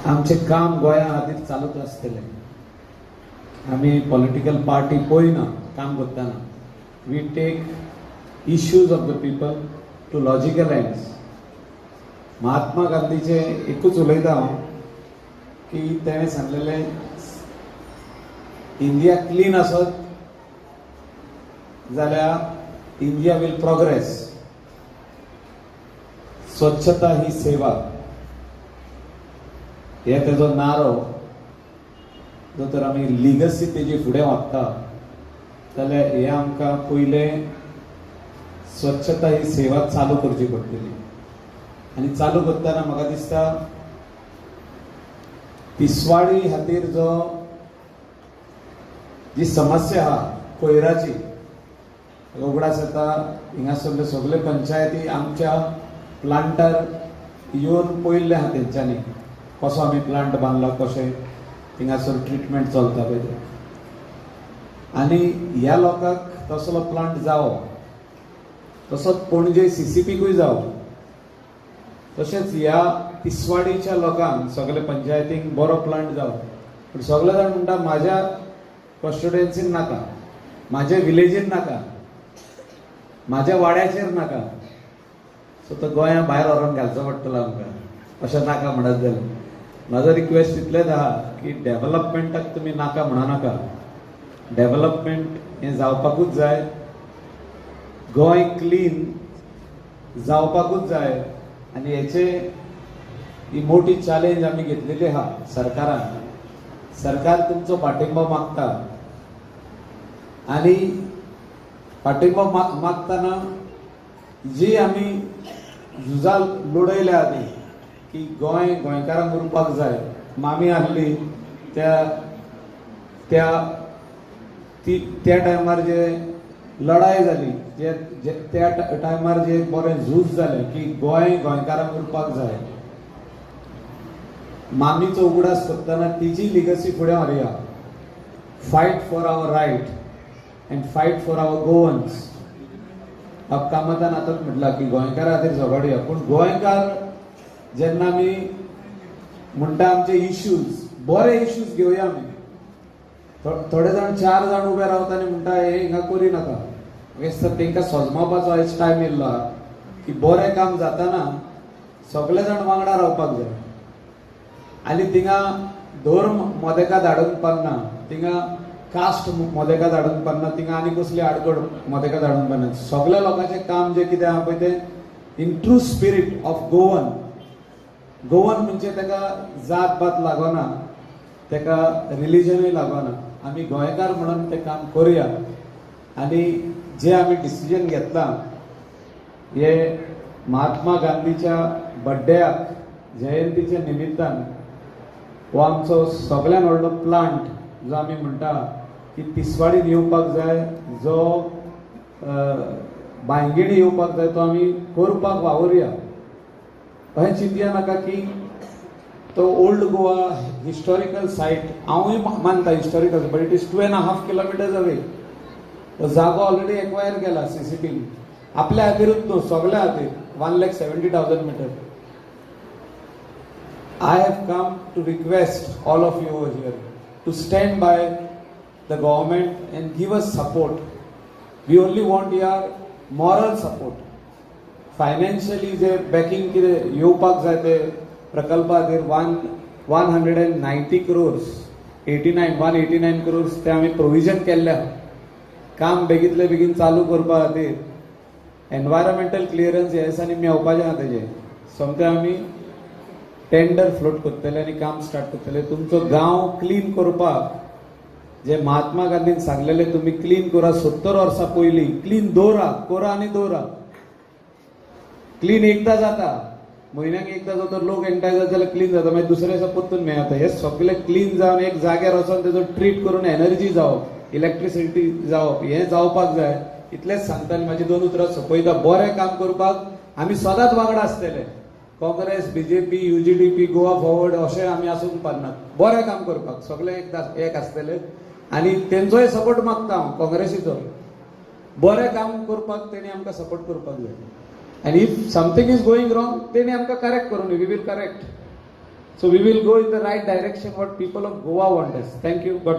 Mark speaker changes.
Speaker 1: आमचें काम गोंया खातीर चालूच आसतलें. आमी पॉलिटिकल पार्टी पळयना काम करतना. We take issues of the people to logical ends. Mahatma गांधीचे एकूच उलयता हांव की तेणें सांगलेलें, इंडिया क्लीन आसत जाल्यार इंडिया will progress. स्वच्छता ही सेवा हे तेजो नारो जो तर आमी लिगसी तेजी फुडें व्हरता जाल्यार हे आमकां पयलें स्वच्छता ही सेवा चालू करची पडटली. आनी चालू करतना म्हाका दिसता तिसवाडी खातीर जो जी समस्या आहा कोयराची, उगडास येता हिंगासरले सगळे पंचायती आमच्या प्लांटार येवन पळयल्लें आहा तेंच्यांनी कसो आमी प्लांट बांदला, कशें थिंगासर ट्रिटमेंट चलता पळय तें. आनी ह्या लोकांक तसलो प्लांट जावो, तसोच पणजे सीसीपीकूय जावो, तशेंच ह्या तिसवाडीच्या लोकांक सगळे पंचायतींक बरो प्लांट जावो. पूण सगळे जाण म्हणटा, म्हाज्या कॉन्स्टिट्युएन्सीन नाका, म्हाज्या विलेजीन नाका, म्हाज्या वाड्याचेर नाका. सो तो गोंया भायर व्हरोन घालचो पडटलो आमकां अशें नाका म्हणत जाल्यार. म्हाजो रिक्वेस्ट इतलेंच आहा की डेव्हलपमेंटाक तुमी नाका म्हणा नाका. डेव्हलपमेंट हें जावपाकूच जाय, गोंय क्लीन जावपाकूच जाय. आनी हेचे ही मोठी चॅलेंज आमी घेतलेली आहा सरकारान. सरकार तुमचो पाठिंबो मागता आनी पाठिंबो मागतना जी आमी झुजां लडयल्या आदी की गोंय गोंयकारांक उरपाक जाय, मामी आहली त्या त्या ती त्या टायमार जे लढाय जाली, जे जे त्या टायमार जे बरें झूज जालें की गोंय गोंयकारांक उरपाक जाय, मामीचो उगडास करतना तिजी लिगसी फुडें व्हरुया. Fight for our right and fight for our Goans. बाब कामतान आतांच म्हटलां की गोंयकारा खातीर झगडया, पूण गोंयकार जेन्ना आमी म्हणटा आमचे इश्यूज, बरे इश्यूज घेवया आमी. थोडे जाण, चार जाण उबे रावता आनी म्हणटा, हे हिंगा करी नाका. म्हाका दिसता तांकां सोजमावपाचो आयज टायम येयल्लो आहा की बरें काम जाताना सगळे जाण वांगडा रावपाक जाय आनी थिंगा धर्म मदेका धाडूंक पडना, थिंगा कास्ट मदेका धाडूंक पडना, थिंगा आनी कसली आडखळ मदेका धाडूंक पडना. सगळ्या लोकांचें काम जें कितें आहा पळय तें in true spirit of Goan. Goan म्हणजे ताका जात पात लागना, ताका रिलिजनूय लागना. आमी गोंयकार म्हणून तें काम करुया. आनी जे आमी डिसिजन घेतलां हे महात्मा गांधीच्या बड्डेयाक, जयंतीच्या निमित्तान, हो आमचो सगळ्यान व्हडलो प्लांट जो आमी म्हणटा की तिसवाडीन येवपाक जाय, जो बांयगिणी येवपाक जाय, तो आमी करपाक वावुरया. अशें चिंतया नाका की तो ओल्ड गोवा हिस्टॉरिकल सायट. हांवूय मानता historical, but it is 2.5 kilometers away. तो जागो ऑलरेडी एक्वायर केला सीसीपीन आपल्या खातीरूच न्हू, सगळ्या खातीर, 1,70,000 meter. I have come to request all of you over here to stand by the government and give us support. We only want your moral support. Financially J backing कितें येवपाक जाय ते प्रकल्पा खातीर 190 crores, 89, 189 crores ते आमी provision केल्ले आहा काम बेगीतले बेगीन चालू करपा खातीर. एनवायरमेंटल क्लियरन्स ह्या दिसांनी मेवपाचें आहा तेजें. सोमतें आमी टेंडर फ्लोट करतले आनी काम स्टार्ट करतले. तुमचो गांव क्लीन करपाक जे महात्मा गांधीन सांगलेले, तुमी क्लीन करा 70 वर्सां पयलीं, क्लीन दवरा, करा आनी दवरा. क्लीन एकदां जाता, म्हयन्याक एकदां जाता. लोक एकठांय जाता जाल्यार क्लीन जाता, मागीर दुसऱ्या दिसा परतून मेळटा. हे सगळे क्लीन जावन एक जाग्यार वचोन तेजो ट्रीट करून एनर्जी जावप, इलेक्ट्रिसिटी जावप, हें जावपाक जाय. इतलेंच सांगता आनी म्हाजी दोन उतरां सोंपयता. बरें काम करपाक आमी सदांच वांगडा आसतले. काँग्रेस, बीजेपी, युजीडीपी, गोवा फॉरवर्ड अशें आमी आसूंक पारनात. बरें काम करपाक सगळे एकदां एक आसतले आनी तेंचोय सपोर्ट मागता हांव काँग्रेसीचो. बरें काम करपाक तेणी आमकां सपोर्ट करपाक जाय आनी if something is going wrong, तेणी आमकां करेक्ट करूं, we will correct. So we will go in the right direction what people of Goa want us. Thank you. God.